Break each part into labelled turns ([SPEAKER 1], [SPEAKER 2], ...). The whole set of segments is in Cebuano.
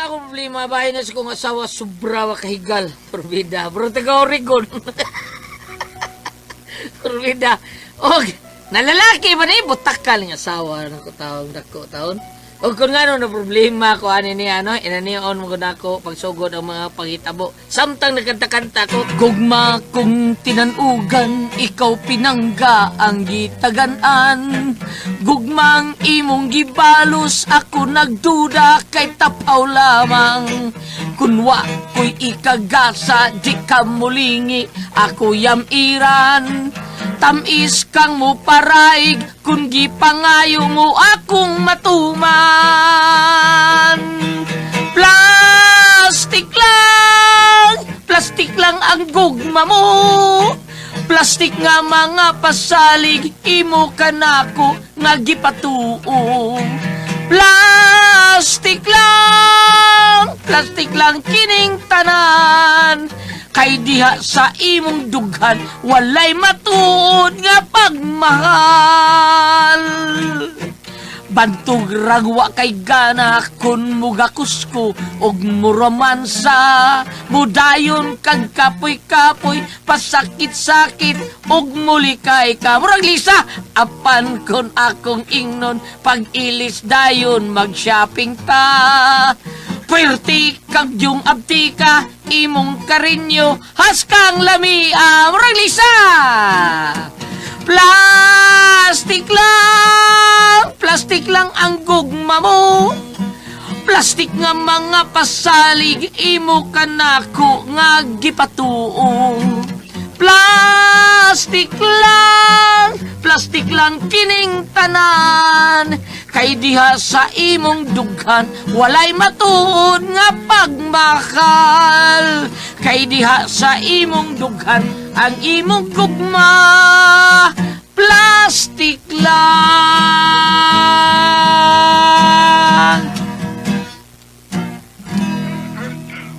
[SPEAKER 1] akong problema, bahay na sa kong asawa, sobra wa kahigal. Porbida, bro, taga Oregon. Porbida. Og, nalalaki ba na butakal nga asawa ng taong dako taon. Og kung ngano na problema ko ani niya no, inanion mo gud ako pagsugod ang mga panghitabo. Samtang nagkanta-kanta ko, gugma kong tinanugan, ikaw pinangga ang gitagan-an. Gugmang imong gibalos, ako nagduda kay tapaw lamang. Kunwa ko'y ikagasa, di ka mulingi, ako yamiran. Tamis kang muparaig, kung gipangayo mo akong matuman. Plastic lang ang gugma mo. Plastic nga mga pasalig, imo kanako nga gipatuo. Plastic lang kining tanan. Kay diha sa imong dughan, walay matuod nga pagmahal. Bantog ragwa kay gana kun mugakus ko og muromansa. Mudayon kag kapoy-kapoy, pasakit-sakit og mulikay ka. Murag Lisa, apan kun akong ingnon, pag-ilis dayon mag-shopping ta. Puwerte kag yung abtika, imong karinyo, haskang lamia. Murag Lisa! Plastic lang ang gugma mo. Plastic nga mga pasalig, imo kanako nga gipatuong. Plastic lang kining tanan. Kay diha sa imong dughan, walay matuod nga pagmahal. Kay diha sa imong dughan, ang imong gugma, plastic lang.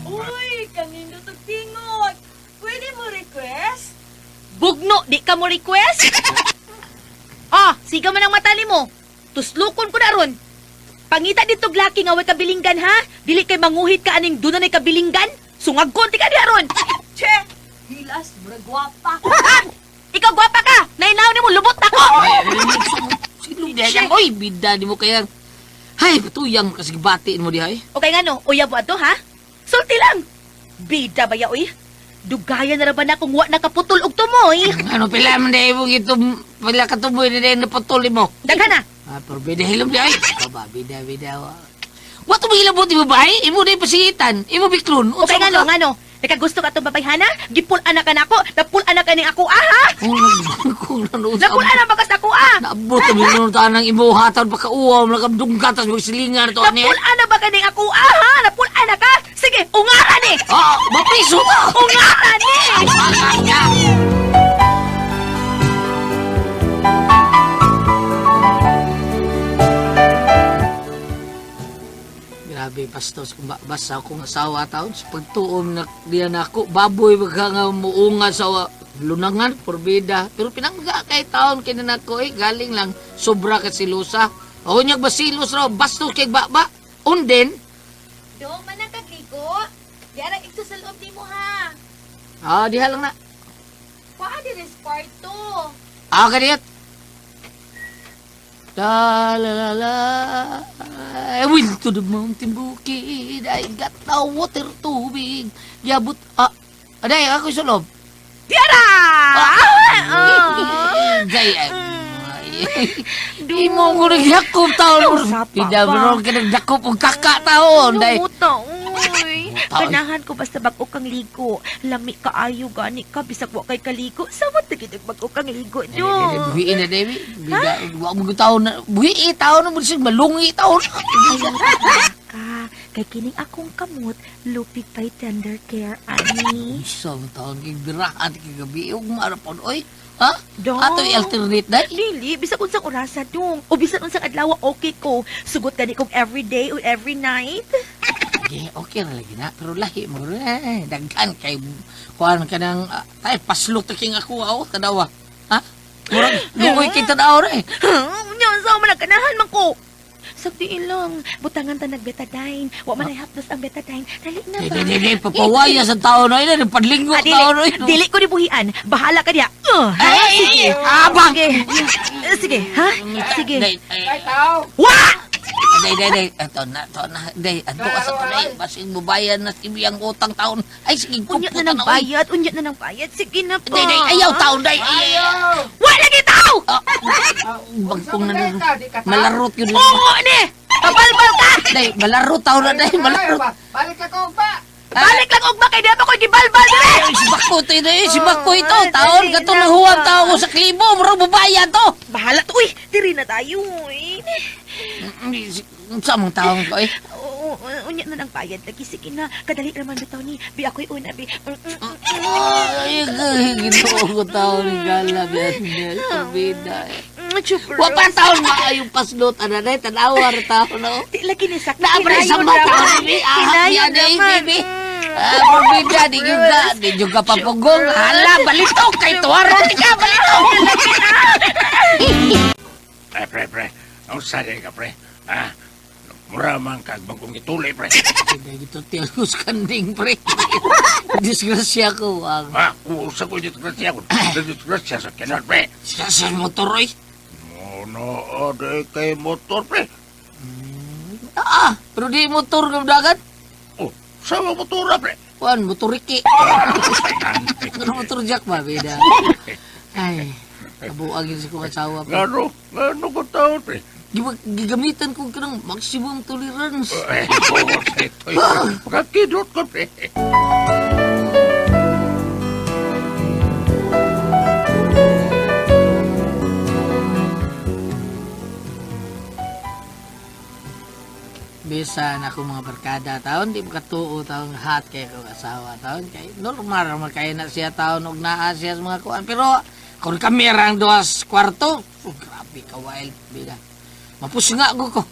[SPEAKER 2] Uy, kanino to tingot? Pwede mo request? Bugno, di ka mo request? Ah, siga man ang matali mo. Tuslukon ko na ron. Pangita dito laki nga way kabilinggan ha. Dili kay manguhit ka aning dunan ay kabilinggan. Sungag konti ka diha ron.
[SPEAKER 3] Che! Hilas, murag gwapa.
[SPEAKER 2] Ikaw gwapa ka. Nainaw nimo lubot ako.
[SPEAKER 1] Sino diyan? Oy, bida di mo kaya. Hay, patuyang kasi batiin mo diha eh.
[SPEAKER 2] Okay nga no, uyab mo ato ha. Sulti lang. Bida ba ya uy? Dugaya na ra ba na kung wa nakaputol og tumoy?
[SPEAKER 1] Ano pila man dahil mo itong pila katumoy na dahil naputol mo.
[SPEAKER 2] Daghan na.
[SPEAKER 1] Ah, pero bida hilom diha eh. Aba, bida, bida. Wa to mahilabot imo bahay? Imo na pasigitan. Imo biklon.
[SPEAKER 2] Okay nga no, nga no. Nakagusto ka itong babayhana? Gipul anak ka nako. Napul anak ka ning ako ah ha.
[SPEAKER 1] Kung nanood
[SPEAKER 2] Napul anak bagas ako ah.
[SPEAKER 1] Naabot ang minunutaan ng imo hatan baka uwaw nakabdungka tas magsilingan to ani.
[SPEAKER 2] Napul anak ba ka ning ako ah ha? Napul anak ka. Sige, ungaran eh.
[SPEAKER 1] Ah, mapriso ta.
[SPEAKER 2] Ungaran eh.
[SPEAKER 1] Grabe, bastos kung basta akong asawa taon sa pagtuom na diyan ako baboy baka nga muunga sa lunangan porbida pero pinangga kay taon kay nako eh galing lang sobra ka silusa o nyag basilos raw bastos kay baba unden.
[SPEAKER 2] Dong man ang kagligo. Diara igso sa loob nimo ha.
[SPEAKER 1] Ah, diha lang na.
[SPEAKER 2] Paa diri sa kwarto.
[SPEAKER 1] Ah, kadiyat. La la la la. I went to the mountain bukid. I got no water tubig. Yabot. Ah, aday, ako sa loob.
[SPEAKER 2] Diara!
[SPEAKER 1] Ah. Gay. Imo ko nagyakop taon.
[SPEAKER 2] Sapa
[SPEAKER 1] Tidak
[SPEAKER 2] pa.
[SPEAKER 1] bro, ka nagdakop og kaka taon. Day.
[SPEAKER 2] Lumuta, uy.
[SPEAKER 1] Lumuta, oy.
[SPEAKER 2] Ganahan ko basta bag-o kang ligo. Lami kaayo gani ka bisag wa kay kaligo. Samot na gid bag-o kang ligo do.
[SPEAKER 1] Buhiin na, Debbie. Bida, wa mo taon na. Buhiin taon na. Buhiin malungi taon.
[SPEAKER 2] Ka, kay kining akong kamot, lupig pa'y tender care ani.
[SPEAKER 1] Isang taon kay birahan kay gabi ug maarapon oy. Ha?
[SPEAKER 2] Dong.
[SPEAKER 1] Ato i-alternate dai.
[SPEAKER 2] Dili, bisag unsang orasa dong. O bisag unsang adlaw okay ko. Sugot gani kong every day or every night.
[SPEAKER 1] Okay, okay ra lagi na pero lahi mo eh daghan kay kuan ka nang tay paslot ta king ako aw tanawa. Ha? Murag luoy kay tanaw ra eh.
[SPEAKER 2] Nya sa man ganahan man ko. Bisag di ilang. Butangan ta nag-betadine. Wa man ay hapdos ang betadine. Dali na
[SPEAKER 1] Di,
[SPEAKER 2] ba?
[SPEAKER 1] di, di, di, papawaya sa tao na ina, padlinggo
[SPEAKER 2] Ah, dili,
[SPEAKER 1] tao na ina.
[SPEAKER 2] dili ko ni buhian. Bahala ka diya.
[SPEAKER 1] Ay, ay,
[SPEAKER 2] Sige.
[SPEAKER 1] abang!
[SPEAKER 2] Sige. Sige, ha? Sige.
[SPEAKER 1] Day, ay,
[SPEAKER 4] Ay, tao!
[SPEAKER 2] Wa!
[SPEAKER 1] Day, day, day. Ito na, ito na. Day, ato ka sa tunay. Basing bubayan na tibiyang utang taon. Ay, sige,
[SPEAKER 2] Unya
[SPEAKER 1] kuputan
[SPEAKER 2] na ng
[SPEAKER 1] na, oy.
[SPEAKER 2] bayad, unya na ng bayad. Sige na pa.
[SPEAKER 1] Day, day, ayaw taon, day. Ayaw.
[SPEAKER 2] Wa lagi tao!
[SPEAKER 1] Ah, bagkong na
[SPEAKER 4] Sa ka, di ka tao.
[SPEAKER 1] Malarot yun.
[SPEAKER 2] Oo ni! Pabalbal ka!
[SPEAKER 1] Day, malarot taon na, day. Malarot.
[SPEAKER 4] Ay, balik ako ba?
[SPEAKER 2] Balik lang og ba kay di pa ko gibalbal dire!
[SPEAKER 1] Ay, si Bako ito, eh, si Bako ito.
[SPEAKER 2] Oh,
[SPEAKER 1] Taon
[SPEAKER 2] dali
[SPEAKER 1] ka to,
[SPEAKER 2] na
[SPEAKER 1] nahuwang
[SPEAKER 2] ba?
[SPEAKER 1] tao ko sa klibo. Murag babayan to.
[SPEAKER 2] Bahala to. Uy, diri na tayo. Uy.
[SPEAKER 1] Sa mong taon ko, eh.
[SPEAKER 2] Oo, unya na ng bayad lagi. Sige na. Kadali raman bitaw ni. Bi ako'y una, bi.
[SPEAKER 1] Ay, ginoo ko taon ni Gala. Biyan, Pabida.
[SPEAKER 2] Chuper.
[SPEAKER 1] Wa pa taon maayong paslot. Ano na, tanawa ra taon, no?
[SPEAKER 2] Di lagi ni sakit.
[SPEAKER 1] Naapre sa mata, bibi. Ah,
[SPEAKER 2] Hinayon
[SPEAKER 1] yan eh,
[SPEAKER 2] naman.
[SPEAKER 1] bibi. Ah, pabida, di juga, di juga papugong. Hala, balitok kay tuwaro ka, balitok.
[SPEAKER 5] Ay, pre, pre. Ang sari ka, pre. Ha? Mura man kag bagong gituloy, pre.
[SPEAKER 1] Hindi ito tiyagus kanding, pre. Disgrasya ko, ang
[SPEAKER 5] Ha? Usa ko disgrasya ko. Disgrasya sa kinat, pre.
[SPEAKER 1] Siya sa motor, oy.
[SPEAKER 5] No, no, aday kay motor, pre.
[SPEAKER 1] Ah, pero di motor ng dagat.
[SPEAKER 5] Oh, sama motor, pre.
[SPEAKER 1] Kuan, motoriki. Ano motor jack ba, bida? Ay, kabuang yun sa kong asawa. Pre.
[SPEAKER 5] Ngano, ngano ko taon, pre.
[SPEAKER 1] Gigamitan ko kanang maximum tolerance.
[SPEAKER 5] Eh, oo, ito. Pagkakidot ko, pre.
[SPEAKER 1] Bisan ako mga barkada taon, di makatuo taon hat kay akong asawa taon. Kay normal raman kay na siya taon og naa siya sa mga kuan. Pero kung kami ang duas kwarto, oh, grabe ka wild bida. Mapus nga ko ko.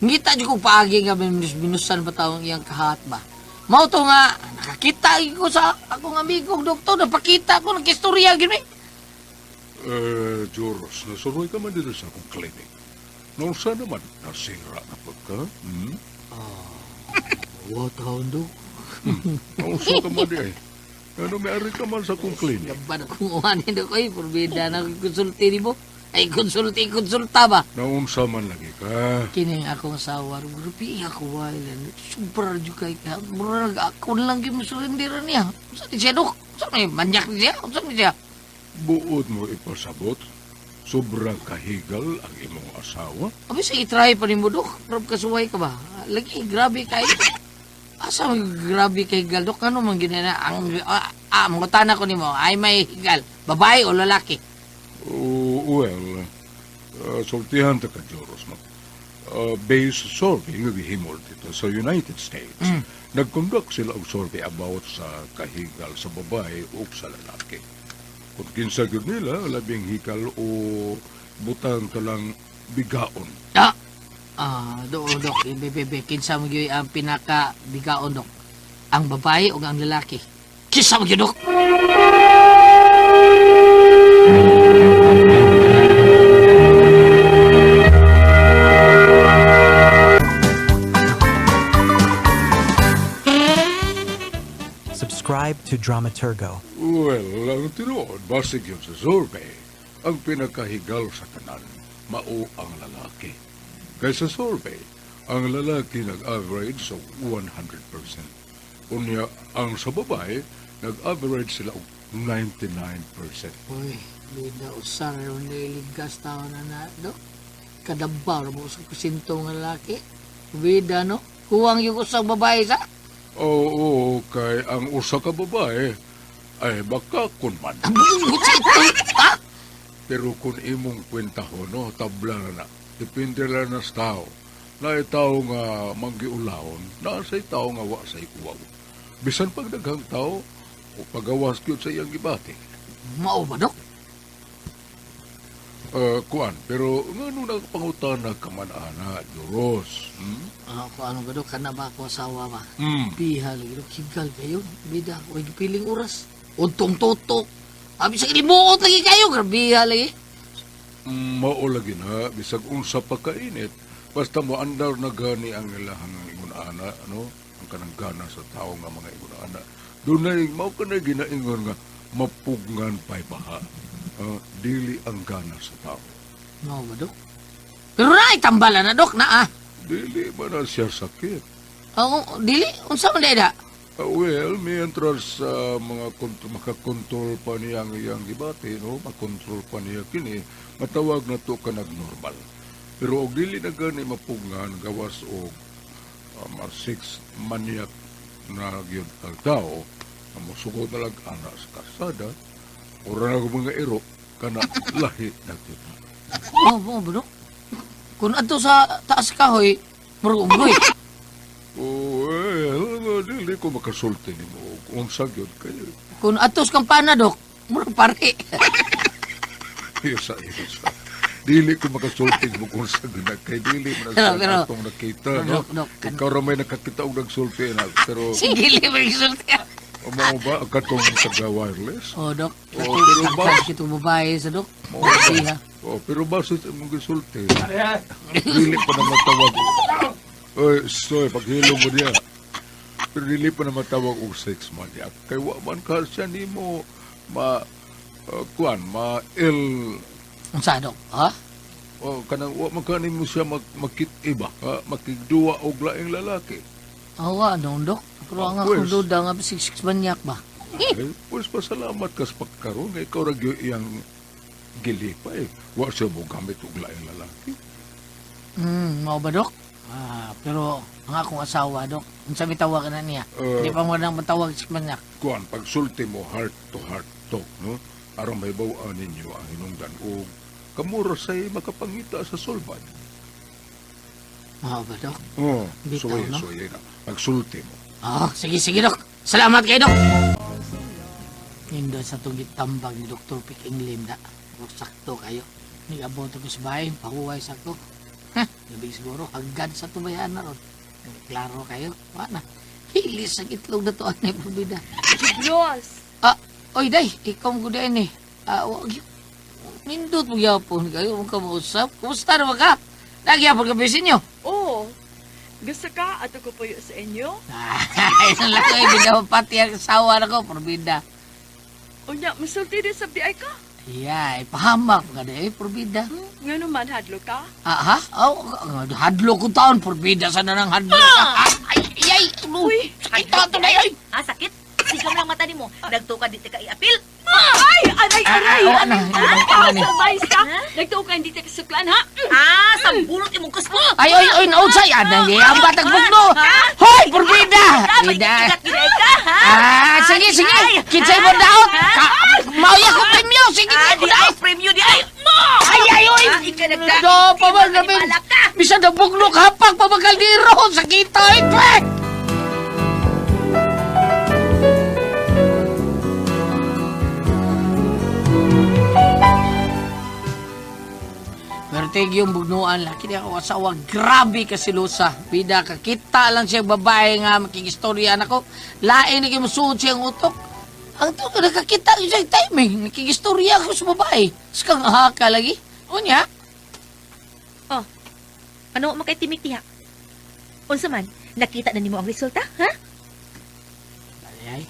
[SPEAKER 1] Ngita jud ko paagi nga minus-minusan pa taong iyang kahat ba. Mao to nga nakakita gyud ko sa akong amigong doktor, napakita ko nagkistorya gyud mi.
[SPEAKER 6] Eh, Joros, nasuroy ka man dito sa akong clinic. Noong saan naman, nasira na po ka? Hmm?
[SPEAKER 1] Wa taon do.
[SPEAKER 6] Nauso ka man di ay. Ano, may ari ka man sa akong clinic.
[SPEAKER 1] Laban akong uhanin ko ay porbida na akong konsulti nimo. Ay konsulti konsulta ba.
[SPEAKER 6] Naunsa man lagi ka.
[SPEAKER 1] Kining akong asawa, grupi ako wild. Super jud kay ka. Murag ako lang gyud mosurrender niya. Unsa ni siya dok? Unsa ni manyak ni siya? Unsa ni siya?
[SPEAKER 6] Buot mo ipasabot. Sobrang kahigal ang imong asawa.
[SPEAKER 1] Abi sa itry pa nimo dok. Rob kasuway ka ba? Lagi grabe kay. Asa man grabe kay higal dok? Ano man ginana ang mangutana ko nimo ay may higal, babae o lalaki?
[SPEAKER 6] Oh, well, sultihan ta ka, Joros, no? Based sa survey nga gihimol dito sa United States, nag-conduct sila og survey about sa kahigal sa babae ug sa lalaki. Kung kinsa gyud nila, labing hikal o butang ka lang bigaon.
[SPEAKER 1] Ah, do dok, bebe, kinsa mo gyud ang pinaka bigaon dok? Ang babae o ang lalaki? Kinsa mo gyud dok?
[SPEAKER 7] Subscribe to Dramaturgo.
[SPEAKER 6] Well, ang tinuod, basig yun sa survey, ang pinakahigal sa tanan, mao ang lalaki. Kay sa survey, ang lalaki nag-average sa 100%. Unya, ang sa babae, nag-average sila og 99%.
[SPEAKER 1] Uy, bida usar yung niligas tao na na, do. Kadabaw mo sa kusinto nga lalaki. Bida, no? Kuwang yung usang babae sa.
[SPEAKER 6] Oo, kay ang usa ka babae ay baka kun man.
[SPEAKER 1] Ang bungot sa ito. Ha?
[SPEAKER 6] Pero kung imong kwentahon, no, tabla na na. Depende lang na sa tao. Na tao nga manggiulahon, na sa tao nga wa sa uwaw. Bisan pag daghang tao, o pagawas gyud sa iyang gibati.
[SPEAKER 1] Mao ba, dok?
[SPEAKER 6] Kuan, pero ngano nagpangutana ka man ana, Joros? Hmm?
[SPEAKER 1] Ah, kung ano ba, dok? Kana ba ako asawa ba?
[SPEAKER 6] Hmm.
[SPEAKER 1] Piha, lagi, dok. Higal kayo. Bida, huwag piling oras. Untong tutok. Abi sa kinibuot lagi kayo. Grabiha lagi.
[SPEAKER 6] Mao lagi na, bisag unsa pa kainit, Basta mo andar na gani ang ilahang ingon ana, no? Ang kanang gana sa tao nga mga ingon ana. Dunay mao kanay ginaingon nga mapugngan pay baha. Ah, dili ang gana sa tao.
[SPEAKER 1] No, ba, Dok? Pero na tambala na, Dok, na ah.
[SPEAKER 6] Dili ba na siya sakit?
[SPEAKER 1] Oo, dili, unsa man da?
[SPEAKER 6] Ah, well, mientras sa mga makakontrol pa niya ang iyang gibati, no? Makontrol pa niya kini, matawag na to ka normal. Pero og dili na gani mapugngan gawas og six maniac na gyud ang tao, ang mosugod na lang ana sa kasada, ora na mga iro, kana lahi na gyud.
[SPEAKER 1] Oo, oh, ba, Dok? Kung adto sa taas kahoy, murag unggoy.
[SPEAKER 6] Oh, well, dili ko makasulti nimo og unsa gyud kayo.
[SPEAKER 1] Kung adto sa kampana, Dok, murag pare.
[SPEAKER 6] Isa, isa. Dili ko makasulti mo kung sa gina kay dili man
[SPEAKER 1] Pero,
[SPEAKER 6] sa
[SPEAKER 1] pero,
[SPEAKER 6] atong nakita, no?
[SPEAKER 1] Dok, Dok,
[SPEAKER 6] Ikaw ra may nakakita og nagsulti na, pero
[SPEAKER 1] Sige, libre sulti.
[SPEAKER 6] mao ba ang katong taga wireless?
[SPEAKER 1] Oh, Dok.
[SPEAKER 6] Oh, pero ba-
[SPEAKER 1] Tangkad kitong babae sa Dok.
[SPEAKER 6] Mao ba?
[SPEAKER 1] Siya.
[SPEAKER 6] Oh, pero basta sa imong gisulti. Dili pa na matawag. Oy, soy, paghilom mo niya. Pero dili pa na matawag og sex maniac. Kay wa man ka siya nimo ma kuan, ma ill.
[SPEAKER 1] Unsa, Dok? Ha?
[SPEAKER 6] Oh, kanang wa man ka nimo siya makit-iba, ha? Makigduwa og laing lalaki.
[SPEAKER 1] Awa, ano, Dok? Pero ang
[SPEAKER 6] Ah,
[SPEAKER 1] akong
[SPEAKER 6] pues.
[SPEAKER 1] duda nga, six manyak ba?
[SPEAKER 6] Eh, pues pasalamat ka sa pagkaroon nga ikaw ra gyud iyang gilipay. Wa siya mo gamit og laing lalaki.
[SPEAKER 1] Mao ba, Dok? Ah, pero ang akong asawa, Dok, unsa may tawag na niya?
[SPEAKER 6] Eh.
[SPEAKER 1] Di pa mo nang matawag six manyak.
[SPEAKER 6] Kuan, pagsulti mo heart to heart talk, no? Aron may bawaan ninyo ang hinungdan og kamura say makapangita sa sulbad.
[SPEAKER 1] Mao ba, Dok?
[SPEAKER 6] Oh,
[SPEAKER 1] Bitaw,
[SPEAKER 6] suway,
[SPEAKER 1] no?
[SPEAKER 6] suway na. Pagsulti mo.
[SPEAKER 1] Ah, sige, sige, Dok. Salamat kay Dok. Nindo sa itong gitambag ni Dr. Piking Linda. Kung sakto kayo. Nigabot ko sa bahay, pahuway sa ko. Ha, gabi siguro, haggan sa tubayaan na ron. Klaro kayo, wala na. Hilis ang itlog na to, anay probida.
[SPEAKER 3] Bros!
[SPEAKER 1] Ah, oy day, ikaw mo gudain eh. Ah, wag yun. Nindot mo gyapon kayo, mo ka mausap. Kumusta naman ka? Nagyapon ka bisin nyo.
[SPEAKER 3] Oh, gusto ka ato ko puyo sa inyo?
[SPEAKER 1] Ah, isang lang ko, hindi na pati ang asawa na ko, probida.
[SPEAKER 3] Unya, masulti din sa BI ka.
[SPEAKER 1] Yeah, ipahamak ka na eh, probida.
[SPEAKER 3] Nga naman, hadlo ka.
[SPEAKER 1] Ah, ha? Oh, hadlo ko taon, probida sa nanang hadlo. Ah, ay, ay, ay,
[SPEAKER 3] Uy,
[SPEAKER 1] ay, ito na ay.
[SPEAKER 2] Ah, sakit. Sigaw lang mata nimo. Nagtuo ka di ka iapil.
[SPEAKER 3] Ay, aray, aray!
[SPEAKER 1] Ah, ah, oh, ano,
[SPEAKER 3] Ah,
[SPEAKER 1] ano, ano,
[SPEAKER 3] sabay ka! Nagtuo ka, hindi ka suklan, ha?
[SPEAKER 2] Ah, sambulot imong kuspo.
[SPEAKER 1] Ay, ay, ay, naunsay, anang ambat ang bugno. Hoy, probida!
[SPEAKER 2] Ah, may
[SPEAKER 1] Bida.
[SPEAKER 2] ikat gid ka, ha?
[SPEAKER 1] Ah, sige, sige. Kinsay mo daot. Mauya ko premyo. Sige,
[SPEAKER 2] Ah,
[SPEAKER 1] sige,
[SPEAKER 2] di ay premium di ay. Mo!
[SPEAKER 1] Ay, ay, oy!
[SPEAKER 2] Ah, ika nagda-
[SPEAKER 1] No, pabal na bin.
[SPEAKER 2] Maniwala ka.
[SPEAKER 1] Bisan na bugnok hapak pabagaldiro. Sakita, eh, pre! Pero tig yung bugnuan, laki niya ako asawa, grabe ka silusa. Bida ka, kita lang siya babae nga makigistorya nako. Lain na kimusuod siya ang utok. Ang to, nakakita ko siya time eh. Nakigistorya ako sa babae. Sakang haka lagi. Unya,
[SPEAKER 2] Oh. Ano mo kay timik diha? Unsa man, nakita na nimo ang resulta, ha?
[SPEAKER 1] Ay, ay,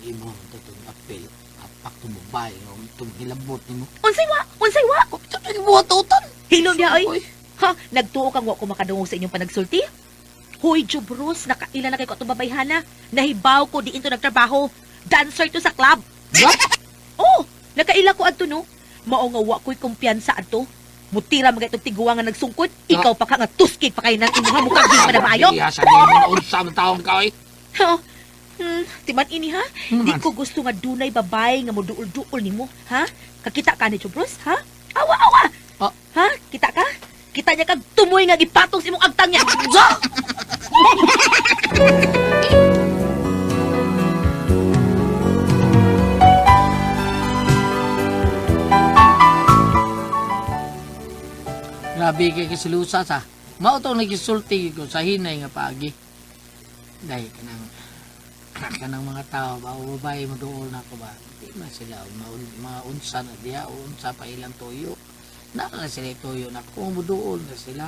[SPEAKER 1] imo ito itong apel. Apak itong babae, no? Itong hilabot nimo.
[SPEAKER 2] Unsay wa? Unsay wa?
[SPEAKER 1] Ito nagbuhat utan.
[SPEAKER 2] Hilom diha oy.
[SPEAKER 1] Uy.
[SPEAKER 2] Ha, nagtuo kang wa ko makadungog sa inyong panagsulti? Hoy, Jubros, nakaila na kay ko atong babayhana. Nahibaw ko diin to nagtrabaho. Dancer to sa club.
[SPEAKER 1] What?
[SPEAKER 2] Oh, nakaila ko adto no. Mao nga wa ko'y kumpiyansa adto. Mutira mga itong tiguang nga nagsungkod. Ikaw pa ka nga tuskig pa kayo ng imuha mukhang di pa na maayo.
[SPEAKER 1] Iya, sa nimo unsa man taong ka oy.
[SPEAKER 2] Ha? Timan ini ha?
[SPEAKER 1] Hmm,
[SPEAKER 2] Di
[SPEAKER 1] man.
[SPEAKER 2] ko gusto nga dunay babae nga moduol-duol nimo, ha? Kakita ka ni Jubros, ha? Awa awa.
[SPEAKER 1] Ah.
[SPEAKER 2] Ha? Kita ka? Kita niya kag tumoy nga gipatong sa imong agtang niya.
[SPEAKER 1] Sa? Grabe kay kasilusa sa. Mao tong nagisulti ko sa hinay nga paagi. Dahil kanang kanang mga tao ba o babae mo doon ako ba di man sila maunsa na diya o unsa pa ilang tuyo na na sila tuyo na kung mo doon na sila.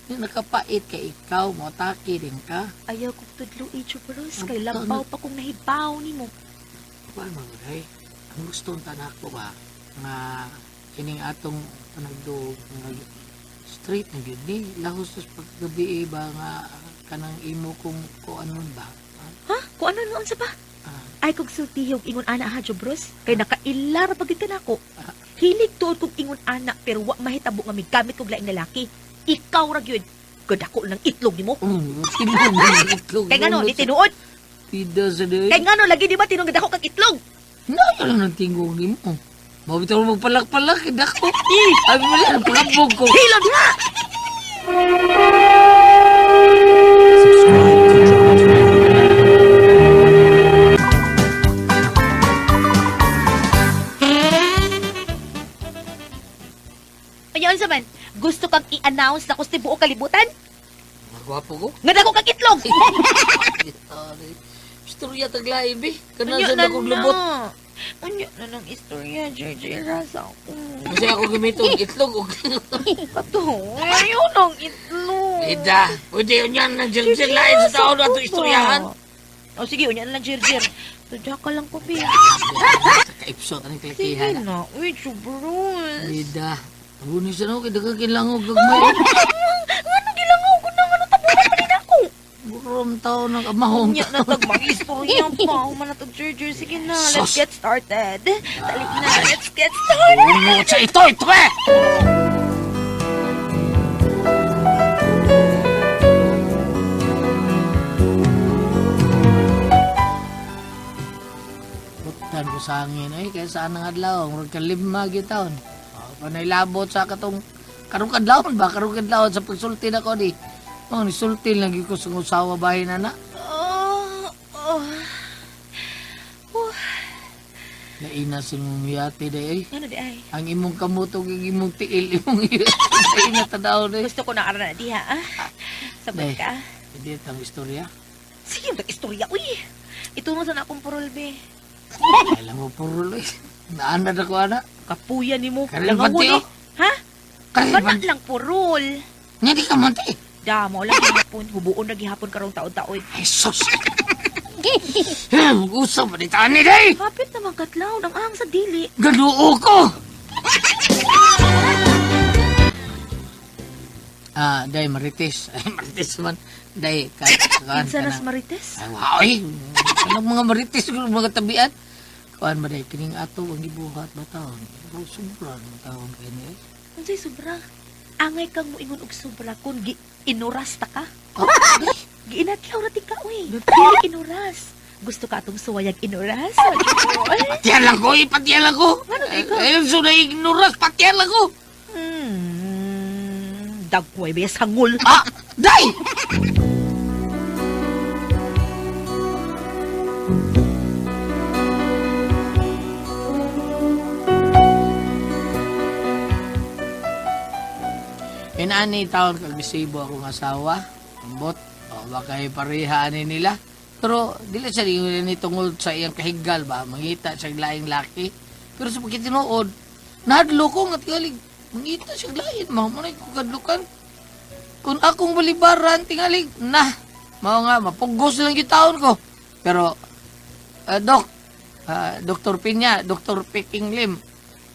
[SPEAKER 1] Yung nakapait kay ikaw, motaki din ka.
[SPEAKER 2] Ayaw kong tudlo, Jubros. Kay
[SPEAKER 1] Ang
[SPEAKER 2] labaw pa kong nahibaw ni mo.
[SPEAKER 1] Kuan man gud, ay. Ang gusto ng tanak ko ba nga kining atong panagduog nga straight na gyud ni lahos sa paggabi eh, ba nga kanang imo kung kuanon ba.
[SPEAKER 2] Ha? Kung ano noon sa pa?
[SPEAKER 1] Ah.
[SPEAKER 2] Ay kog sultihog ingon ana ha, Jubros. Kay nakailara pag ka nako. Hilig tuod kog ingon ana pero wa mahitabo nga migamit kog laing lalaki. Ikaw ra gyud. Kadako lang itlog nimo.
[SPEAKER 1] Itlog, itlog.
[SPEAKER 2] Kay ngano di tinuod?
[SPEAKER 1] Pida sa day.
[SPEAKER 2] Kay ngano lagi di ba tinuod nga dako kag itlog?
[SPEAKER 1] Naya lang ng tingog ni mo. Mabitaw mo magpalak-palak, dako. Ay, mo lang, pangabog ko.
[SPEAKER 2] Hilod nga.
[SPEAKER 4] Subscribe to Drama Trend.
[SPEAKER 2] Ayon sa man, gusto kang i-announce na kusti buo kalibutan?
[SPEAKER 1] Magwapo ko.
[SPEAKER 2] Nga dako kag itlog.
[SPEAKER 1] Istorya taglaib eh. Kanang sa dakong lubot.
[SPEAKER 3] Unya na ng istorya, JJ Rasa ko.
[SPEAKER 1] Kasi ako gamiton itlog. Og
[SPEAKER 3] Kato, ayaw ng itlog.
[SPEAKER 1] Ida, pwede yun yan. Nandiyan lain sa taon na itong istoryahan.
[SPEAKER 2] O sige, unya na lang Jirjir. Tudya ka lang ko, be.
[SPEAKER 1] Kaipso, anong
[SPEAKER 3] Sige
[SPEAKER 1] kalakihan.
[SPEAKER 3] na. Uy, Jubrus.
[SPEAKER 1] Ida, abunin siya na ako. Kaya kailangan gagmay.
[SPEAKER 2] Ano gilangaw ko na ano tabunan pa din ako.
[SPEAKER 1] Burom taon ng amahong.
[SPEAKER 3] Unya na tag mag-istorya pa. Human na tag JJ. Sige na, let's
[SPEAKER 1] Sus.
[SPEAKER 3] get started. Dali na, let's get started.
[SPEAKER 1] Ungo sa ito, ito eh! Butan ko sa hangin ay kaya saan ang adlaw, murag ka lima gyud taon. Oh, panay labot sa katong karong kadlawon ba karong kadlawon sa pagsulti na ko di. Oh, nisulti lang gyud ko sa usawa bahin na na.
[SPEAKER 2] Oh, oh.
[SPEAKER 1] Laina sa imong yate day ay.
[SPEAKER 2] Ano di ay?
[SPEAKER 1] Ang imong kamot ug ang imong tiil imong laina tanaw day.
[SPEAKER 2] Gusto ko na aran na diha, ah. Sabot
[SPEAKER 1] Day.
[SPEAKER 2] ka.
[SPEAKER 1] Hindi ang istorya.
[SPEAKER 2] Sige, mag-istorya, uy. Ito mo sa akong parol, be.
[SPEAKER 1] Alam mo puro eh. Naanad ako ana.
[SPEAKER 2] Kapuya ni mo.
[SPEAKER 1] Karil
[SPEAKER 2] Langawon,
[SPEAKER 1] banti,
[SPEAKER 2] eh.
[SPEAKER 1] oh.
[SPEAKER 2] Ha?
[SPEAKER 1] Karil
[SPEAKER 2] Kana
[SPEAKER 1] banti.
[SPEAKER 2] lang purol.
[SPEAKER 1] Nga di ka man te.
[SPEAKER 2] Da, mo lang gihapon. Hubuon na gihapon karong taon-taon.
[SPEAKER 1] Ay sus. Mag-usap pa ni tani day.
[SPEAKER 2] Kapit naman katlaw ang ang sa dili.
[SPEAKER 1] Ganuo ko. Ah, day marites. Ay marites man. Day ka kaan
[SPEAKER 2] Kinsa
[SPEAKER 1] ka
[SPEAKER 2] nas
[SPEAKER 1] na.
[SPEAKER 2] marites?
[SPEAKER 1] Ay wow, ay. Anong mga marites mga tabian? Kuan ba day kining ato ang gibuhat ba taon? Pero sobra ng taon kay ni. eh.
[SPEAKER 2] Unsay sobra? Angay kang moingon og sobra kun gi inuras ta ka.
[SPEAKER 1] Oh, day.
[SPEAKER 2] Giinatlaw ra ti ka uy. Dili inuras. Gusto ka atong suwayag inuras?
[SPEAKER 1] Patiyan lang ko, eh, patiyan lang ko.
[SPEAKER 2] Ano, ikaw?
[SPEAKER 1] Ayun, so na-ignoras, patiyan lang ko.
[SPEAKER 2] Dagway ba sangol?
[SPEAKER 1] Ah, day! Inani taon kag bisibo akong asawa. Ambot, o baka pareha ani nila. Pero dili sa ni tungod sa iyang kahigal ba, mangita siya laing laki. Pero sa pagkitinuod, nahadlo ko nga tingali mangita siya lain, mao man ay kukadlukan. Kung akong balibaran, tingali, na, mao nga, mapugos lang yung taon ko. Pero, Dok, Dr. Pinya, Dr. Peking Lim,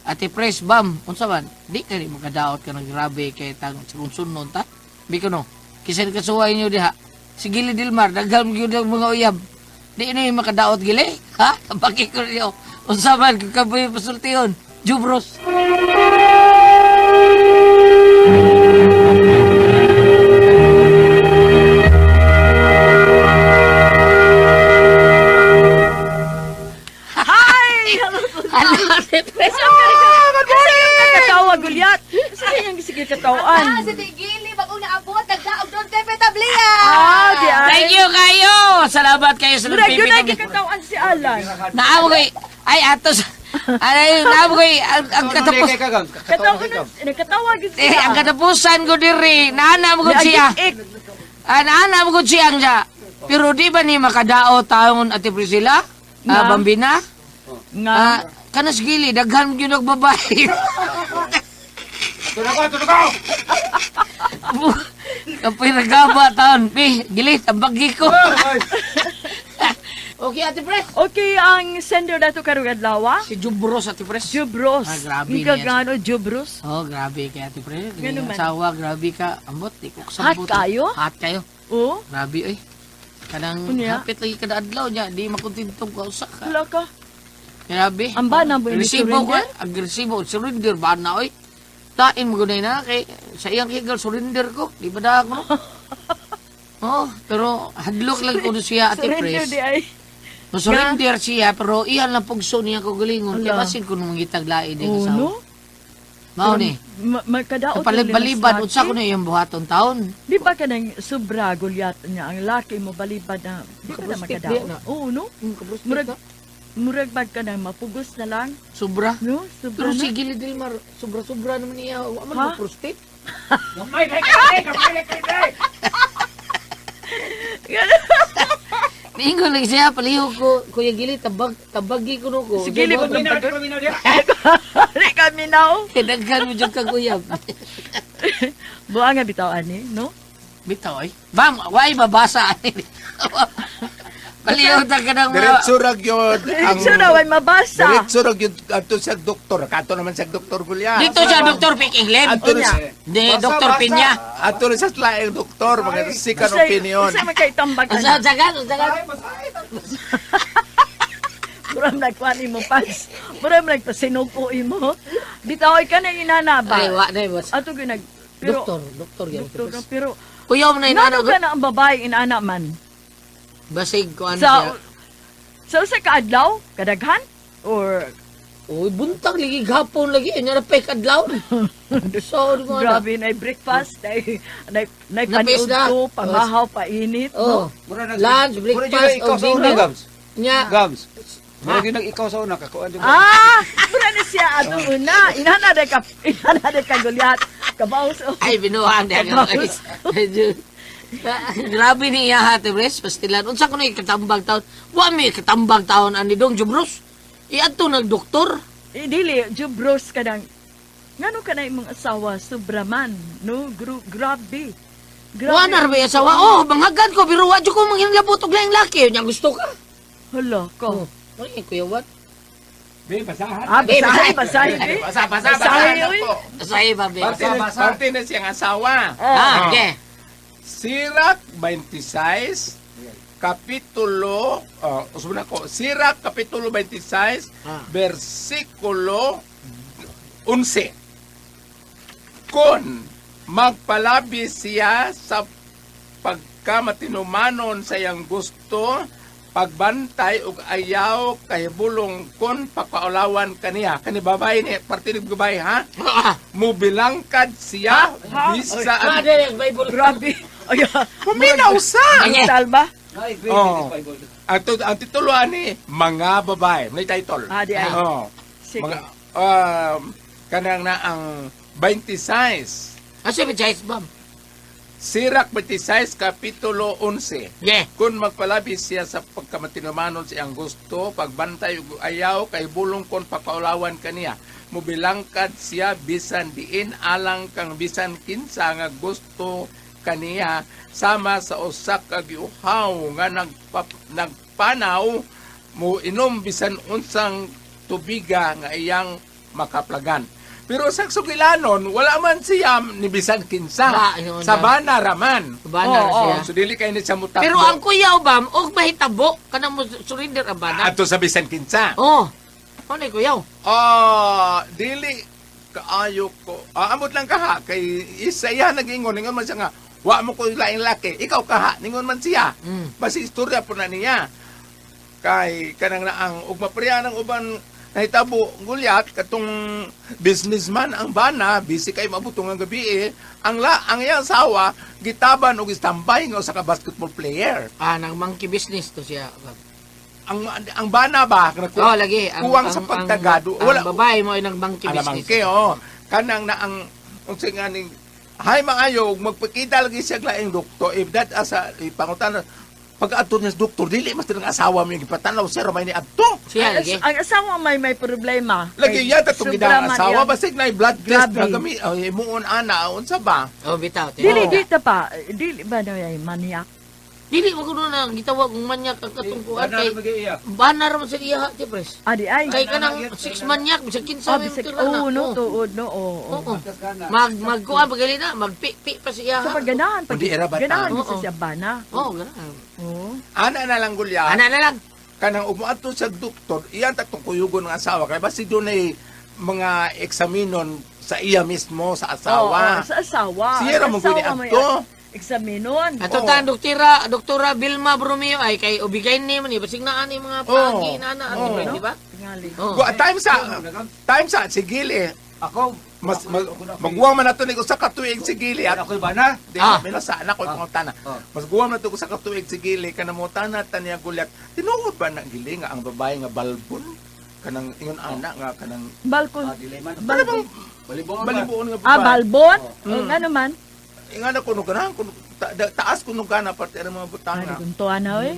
[SPEAKER 1] Ate Pres, Bam, unsa man, di ka rin makadaot ka ng grabe kay tang sunod ta. Biko no, kisan kasuway niyo diha. Si Gili Dilmar, daghang gyud ang mga uyab. Di ni makadaot gili, ha? Baki ko niyo. Unsa man kung kaboy pasultihon. Jubros.
[SPEAKER 3] Hi!
[SPEAKER 1] Hala, Ate Pres.
[SPEAKER 3] Good morning! Katawa, Gulyat. Sige yung sige katawan.
[SPEAKER 2] sa tigili bagong naabot nagdaog doon Pepe Tablia.
[SPEAKER 3] Ah, di ay.
[SPEAKER 1] Thank you kayo. Salamat kayo sa
[SPEAKER 3] Murag yun ay
[SPEAKER 1] nagpipita.
[SPEAKER 3] gikatawan si Alan.
[SPEAKER 1] Naamo koy. Ay atos. Ay naamo koy ang katapos.
[SPEAKER 3] Katawan na, nagkatawa gid
[SPEAKER 1] Eh,
[SPEAKER 3] siya.
[SPEAKER 1] ang katapusan ko diri, naana mo gud siya. Ah, naana mo gud siya siya. Pero di ba ni makadao taon Ate Priscilla? Ah,
[SPEAKER 3] Nga.
[SPEAKER 1] Bambina?
[SPEAKER 3] Nga.
[SPEAKER 1] Ah, kanas gili daghan gyud nagbabae.
[SPEAKER 5] Tulog ko, tulog ko!
[SPEAKER 1] Kapoy ragaba taon. Pi, gilit, ang bagi ko. Okay, Ate Pres.
[SPEAKER 3] Okay, ang sender dato karong adlaw.
[SPEAKER 1] Si Jubros, Ate Pres.
[SPEAKER 3] Jubros.
[SPEAKER 1] Ah, grabe
[SPEAKER 3] Ikaw
[SPEAKER 1] niya.
[SPEAKER 3] gano, Jubros.
[SPEAKER 1] Oh, grabe kay Ate Pres.
[SPEAKER 3] Ganun
[SPEAKER 1] Ganun
[SPEAKER 3] man.
[SPEAKER 1] asawa, grabe ka. Ambot, di ko kasabot.
[SPEAKER 3] Hot kayo?
[SPEAKER 1] Hot kayo.
[SPEAKER 3] Oh,
[SPEAKER 1] Grabe, oy. Kanang
[SPEAKER 3] Unya?
[SPEAKER 1] hapit lagi kada adlaw niya, di makontentong ka usa ka.
[SPEAKER 3] wala ka.
[SPEAKER 1] Grabe.
[SPEAKER 3] Ang bana mo ini
[SPEAKER 1] Agresibo ko,
[SPEAKER 3] surrender?
[SPEAKER 1] agresibo. Surrender ba na, oy? Tain mo gunay na, kay sa iyang higal, surrender ko. Di ba da ako, no? Oh, pero hadlok lang ko siya, Ate
[SPEAKER 3] Surrender
[SPEAKER 1] Pres.
[SPEAKER 3] di ay.
[SPEAKER 1] No, surrender siya, pero iyan lang pugso niya ko galingon. Kaya
[SPEAKER 3] Ala.
[SPEAKER 1] basin ko nung gitag lain din
[SPEAKER 3] Oh,
[SPEAKER 1] asawa.
[SPEAKER 3] no?
[SPEAKER 1] Mao ni.
[SPEAKER 3] Magkadaot
[SPEAKER 1] Palibad, unsa ko na iyang buhaton taon.
[SPEAKER 3] Di ba ka nang sobra gulyat niya ang laki mo balibad na di ka na
[SPEAKER 1] Kabrustit
[SPEAKER 3] makadaot.
[SPEAKER 1] di na.
[SPEAKER 3] Oo, no? Murag murag bag ka nang mapugos na lang,
[SPEAKER 1] Sobra.
[SPEAKER 3] no? Sobra
[SPEAKER 1] Pero
[SPEAKER 3] na.
[SPEAKER 1] si Gili Dilmar, sobra-sobra naman niya. Wa man
[SPEAKER 3] Ha?
[SPEAKER 1] mo prostate.
[SPEAKER 5] Gamay, kay, kay, gamay, kay, kay!
[SPEAKER 1] Niingon lang siya, palihog ko, Kuya Gili, tabag, tabagi ko no ko.
[SPEAKER 3] Si Gili,
[SPEAKER 1] Di ba?
[SPEAKER 5] Paminaw, paminaw diya.
[SPEAKER 3] Di kami now.
[SPEAKER 1] Daghan mo dyan kag uyab.
[SPEAKER 3] Buang nga bitaw ani, no?
[SPEAKER 1] Bitaw ay. Bam, why mabasa ani? Palihog ta ka ng mga...
[SPEAKER 7] Diretso ra gyud ang
[SPEAKER 3] Diretso na way mabasa.
[SPEAKER 7] Diretso ra gyud adto sa doktor. Kato naman sa doktor Gulya.
[SPEAKER 1] Dito siya, Dr. Pick England.
[SPEAKER 7] Adto na sa-
[SPEAKER 1] Di, Dr. Pinya.
[SPEAKER 7] Adto na sa laing doktor, mga second
[SPEAKER 3] Usay-
[SPEAKER 7] opinion.
[SPEAKER 3] Usay man kay tambag
[SPEAKER 1] Asa,
[SPEAKER 3] ana.
[SPEAKER 1] sagan, sagan.
[SPEAKER 3] Murag nagkuan imo pas. Murag nagpasinuko imo. Bitaw ay ka nang inana ba?
[SPEAKER 1] Ay, wa na eh, boss.
[SPEAKER 3] Ato gyud nag pero
[SPEAKER 1] Doktor, doktor yan.
[SPEAKER 3] doktor no, pero
[SPEAKER 1] Kuya mo na inano.
[SPEAKER 3] ngano ka na ang babae inana man?
[SPEAKER 1] Basig ko ano
[SPEAKER 3] Sa
[SPEAKER 1] siya.
[SPEAKER 3] sa usa ka adlaw kadaghan or
[SPEAKER 1] Uy, buntag lagi gapon lagi. Nya na pek adlaw. So, di mo na.
[SPEAKER 3] grabe na breakfast na na na
[SPEAKER 1] Napis
[SPEAKER 3] paniud
[SPEAKER 1] na.
[SPEAKER 3] ko pamahaw painit
[SPEAKER 1] Oh.
[SPEAKER 3] no?
[SPEAKER 1] Lunch, breakfast,
[SPEAKER 8] ikaw
[SPEAKER 1] o
[SPEAKER 8] sa una,
[SPEAKER 1] dinner.
[SPEAKER 8] Gabs.
[SPEAKER 1] Nya.
[SPEAKER 8] Gabs. Mura gyud nag ikaw sa una kakuan di ba?
[SPEAKER 3] Ah, mura na siya ato una. Inana de ka inana de ka Goliath. Kabaw sa
[SPEAKER 1] Ay, binuhang na. Grabe ni iya hati, Bres. Pastilan. Unsa ko na ikatambag taon. Wa mi ikatambag taon ani dong Jubros. Iadto nagdoktor.
[SPEAKER 3] Eh, dili jubros ka nang ngano ka na imong asawa sobra man no? Grabe. Grabe.
[SPEAKER 1] Wa na ra ba asawa? Oh, manghagan ko pero wa jud ko manghinlabot og laing laki. Nya gusto ka.
[SPEAKER 3] Hala ko.
[SPEAKER 1] Oh, ay, kuya what?
[SPEAKER 5] Be, basahan.
[SPEAKER 3] Ah, basahin, basahin, eh.
[SPEAKER 7] Basa, basa, basa.
[SPEAKER 3] Basahin, oy.
[SPEAKER 1] Say ba, be?
[SPEAKER 7] Parte na siyang asawa.
[SPEAKER 1] Ah, okay.
[SPEAKER 7] Sirak 26, kapitulo, oh, usab na ko, Sirak kapitulo 26, versikulo 11. Kung magpalabi siya sa pagkamatinumanon sa iyang gusto, pagbantay ug ayaw kay bulong kon pakaulawan kaniya. Kani babae ni parte ni babae ha. Mubilangkad siya bisa
[SPEAKER 1] Ah, dili, Bible.
[SPEAKER 3] Grabe. Ay,
[SPEAKER 7] Puminaw sa.
[SPEAKER 1] Ay,
[SPEAKER 3] tal ba?
[SPEAKER 8] Ay, great
[SPEAKER 7] Oh.
[SPEAKER 8] this Bible.
[SPEAKER 7] Ang titulo ani mga babae, may title.
[SPEAKER 3] Ah, di ay.
[SPEAKER 7] Oh.
[SPEAKER 3] Sige.
[SPEAKER 7] Mga kanang na ang 26.
[SPEAKER 1] Asa ba Jais bam?
[SPEAKER 7] Sirak 26 kapitulo 11.
[SPEAKER 1] Yeah.
[SPEAKER 7] Kung magpalabi siya sa pagkamatinumanon sa iyang gusto, pagbantay ug ayaw kay bulong kon pakaulawan kaniya. Mubilangkad siya bisan diin alang kang bisan kinsa nga gusto kaniya sama sa usa ka giuhaw nga nagpanaw mo inom bisan unsang tubiga nga iyang makaplagan. Pero sa sugilanon, wala man siya ni bisan kinsa.
[SPEAKER 1] Ba, yun
[SPEAKER 7] Sa
[SPEAKER 1] na.
[SPEAKER 7] bana raman.
[SPEAKER 1] Bana
[SPEAKER 3] Oo,
[SPEAKER 1] siya.
[SPEAKER 7] So dili kay ni siya mutakbo.
[SPEAKER 1] Pero ang kuyaw bam, og mahitabo kanang mo surrender ang bana.
[SPEAKER 7] Ato sa bisan kinsa.
[SPEAKER 1] Oh. Ano ni kuyaw?
[SPEAKER 7] Ah, dili kaayo ko. Ah, amot lang kaha kay isa iya nagingon ningon man siya nga wa mo ko laing laki. Ikaw kaha ningon man siya. Basi istorya po na niya. Kay kanang na ang ug mapriya ng uban nahitabo gulyat katong businessman ang bana busy kay mabutong ang gabi eh. Ang la ang iyang asawa gitaban og standby nga usa ka basketball player.
[SPEAKER 1] Ah, nang monkey business to siya. Bam.
[SPEAKER 7] Ang bana ba
[SPEAKER 1] Oh, lagi. Ang,
[SPEAKER 7] kuwang sa pagtagado.
[SPEAKER 1] Ang,
[SPEAKER 7] Wala
[SPEAKER 1] ang babae mo ay nang monkey business.
[SPEAKER 7] Alamangke, oh. Kanang na ang unsa nga ning hay maayo magpakita lagi siya laing doktor if that asa ipangutan Pag adto niya sa doktor, dili mas tinang asawa mo yung gipatanaw siya ramay ni adto.
[SPEAKER 1] Siya
[SPEAKER 3] Ang,
[SPEAKER 1] lagi.
[SPEAKER 3] ang asawa may problema.
[SPEAKER 7] Lagi
[SPEAKER 3] Kay
[SPEAKER 7] yata itong
[SPEAKER 3] sobra
[SPEAKER 7] ginang
[SPEAKER 3] man
[SPEAKER 7] asawa,
[SPEAKER 3] iyang-
[SPEAKER 7] basig na blood test
[SPEAKER 3] Grabe.
[SPEAKER 7] na kami, ay, imuon ana, unsa ba?
[SPEAKER 1] Oh, bitaw.
[SPEAKER 3] Dili
[SPEAKER 1] tinuod.
[SPEAKER 3] dito pa, dili ba na ay maniak?
[SPEAKER 1] Dili mo kuno na gitawag kong manyak ang katong kuan kay
[SPEAKER 8] Iya.
[SPEAKER 1] banar man sa iya ti pres.
[SPEAKER 3] Adi ay.
[SPEAKER 1] Kay kanang 6 manyak bisag kinsa
[SPEAKER 3] Ah,
[SPEAKER 1] may
[SPEAKER 3] bisag,
[SPEAKER 1] tira na.
[SPEAKER 3] oo, no,
[SPEAKER 1] Oo.
[SPEAKER 3] tuod, no, oo.
[SPEAKER 1] Oo. Mag magkuan pagali na, magpi-pi pa siya.
[SPEAKER 3] Sa pagganahan, pag
[SPEAKER 7] Kundi era ba
[SPEAKER 3] ganahan
[SPEAKER 1] tao?
[SPEAKER 3] sa siya bana.
[SPEAKER 1] Oo, ganahan.
[SPEAKER 3] Oo.
[SPEAKER 7] Ana na lang gulya.
[SPEAKER 1] Ana na lang.
[SPEAKER 7] Kanang umuadto sa doktor, iyan tatong kuyugon ng asawa kay basi dunay mga eksaminon sa iya mismo sa asawa.
[SPEAKER 3] Oo, sa asawa.
[SPEAKER 7] Siya ra
[SPEAKER 3] Ang
[SPEAKER 7] mo guni
[SPEAKER 3] asawa may
[SPEAKER 7] adto.
[SPEAKER 3] Eksaminon.
[SPEAKER 1] Ato ta doktora, Doktora Vilma Bromeo ay kay ubigay ni man ni basig na ani mga pagi na ana
[SPEAKER 7] Oo.
[SPEAKER 1] ati, di ba?
[SPEAKER 3] Tingali.
[SPEAKER 1] Oo.
[SPEAKER 7] Go, time sa sigili.
[SPEAKER 8] Ako,
[SPEAKER 7] Mas mag, magguwa man nato ni usa ka tuig sigili at
[SPEAKER 8] ako ba na?
[SPEAKER 7] di
[SPEAKER 1] Ah.
[SPEAKER 7] mino sa anak ko pangutana.
[SPEAKER 8] Ah.
[SPEAKER 7] Mas guwa man nato usa ka tuig sigili kana mo tana taniya gulyat. Tinuod ba na gili nga ang babae nga balbon kanang ingon ana nga kanang
[SPEAKER 3] Balkon.
[SPEAKER 8] Ah, dili man.
[SPEAKER 3] Balbon.
[SPEAKER 8] Balibuon.
[SPEAKER 7] balibuon nga babae.
[SPEAKER 3] Ah, balbon? Oh, nga naman.
[SPEAKER 7] Ingon na kuno ganahan kuno taas kuno gana parte ang mga
[SPEAKER 3] Ay,
[SPEAKER 7] butanga.
[SPEAKER 3] kumtuwa na, oy.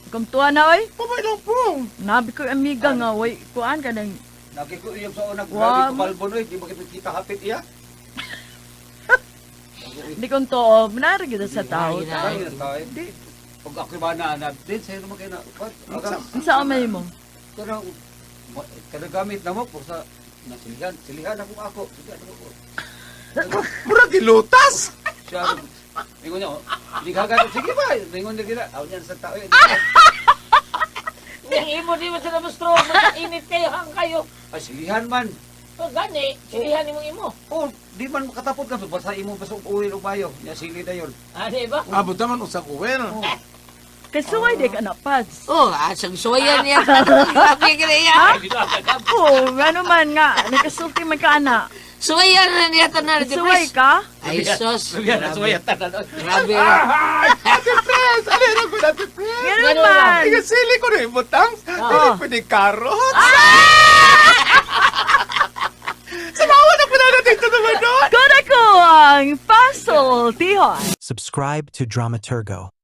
[SPEAKER 3] Kumtuwa na, oy.
[SPEAKER 7] Pabay lang po.
[SPEAKER 3] Nabi ko yung amiga nga, oy. Kuan ka ng.
[SPEAKER 8] Lagi ko iyang sa una,
[SPEAKER 3] Wa-
[SPEAKER 8] grabe ko balbon oy, di ba kita kita hapit iya?
[SPEAKER 3] Di kong tuo. Manari kita sa tao.
[SPEAKER 1] Ay,
[SPEAKER 8] Ay, tayo.
[SPEAKER 3] Di.
[SPEAKER 8] Pag ako ba na na, din sa'yo naman kayo na. Aga,
[SPEAKER 3] Ang sa amay mo?
[SPEAKER 8] kanang kanang gamit na mo po sa nasilihan, silihan ako ako, silihan ako.
[SPEAKER 7] Mura gilutas.
[SPEAKER 8] Siya, ingon niya, oh, hindi ka agad, sige ba, ingon niya gina, aw niyan sa tao. eh.
[SPEAKER 1] Yang imo di mo sila mo-stroke, init kayo hang kayo.
[SPEAKER 8] Ay, silihan man.
[SPEAKER 1] Oh, gani, silihan nimong imo.
[SPEAKER 8] Oh, di man makatapot ka, basta imo basta uwi og bayo. Nya sili na yun.
[SPEAKER 1] Ah, di ba?
[SPEAKER 7] Abot naman usa ko well.
[SPEAKER 3] Kasuway di ka na, Pads.
[SPEAKER 1] Oh, ah, suwayan niya. Grabe ka na iya.
[SPEAKER 3] Oo, ano man nga. Nakasulti man ka, ana.
[SPEAKER 1] Suwayan na niya tanan, di
[SPEAKER 3] Kasuway
[SPEAKER 1] pres.
[SPEAKER 3] ka?
[SPEAKER 1] Ay, sos.
[SPEAKER 8] Suwayan, tanan.
[SPEAKER 1] Grabe.
[SPEAKER 7] Ay, Ate Pres, ano yung ko Ate Pres?
[SPEAKER 3] Ganun
[SPEAKER 1] Ganun
[SPEAKER 3] man.
[SPEAKER 7] Igasili ko na yung butang. Dili pwede carrots. Samawa na pala natin ito naman doon.
[SPEAKER 3] Kuda ko ang Pasultihon.
[SPEAKER 4] Subscribe to Dramaturgo.